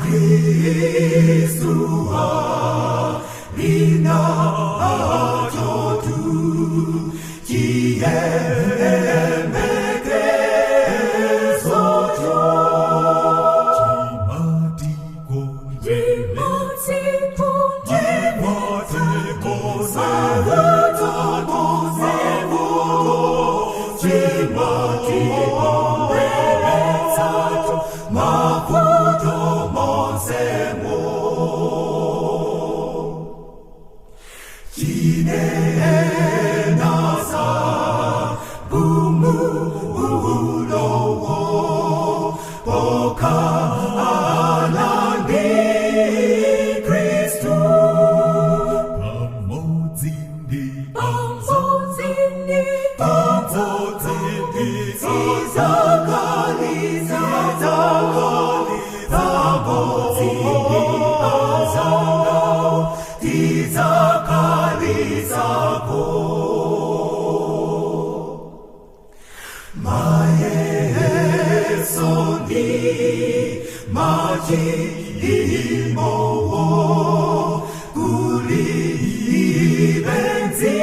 Kristu lina achotu chiyembekezo Mavuto monsemo Chinenasa bumu ulowo Poka alandi Kristu Pamodzi Pamodzi Zizakali Zizakali Pamodzi Azangao Tizakali Zako Maesoni Maji imowo Kuli benzi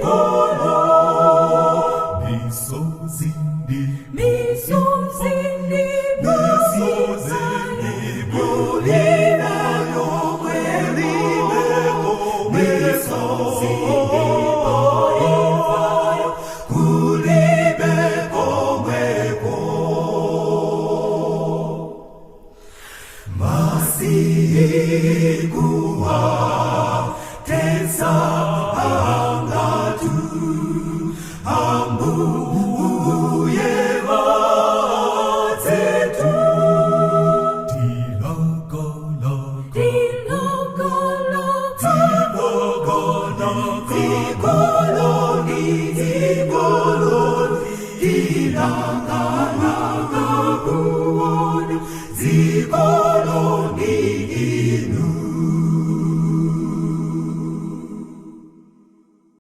kolo Misozi Masikuwa tensa angatu ambuye vazetu Tilakala Tilakala.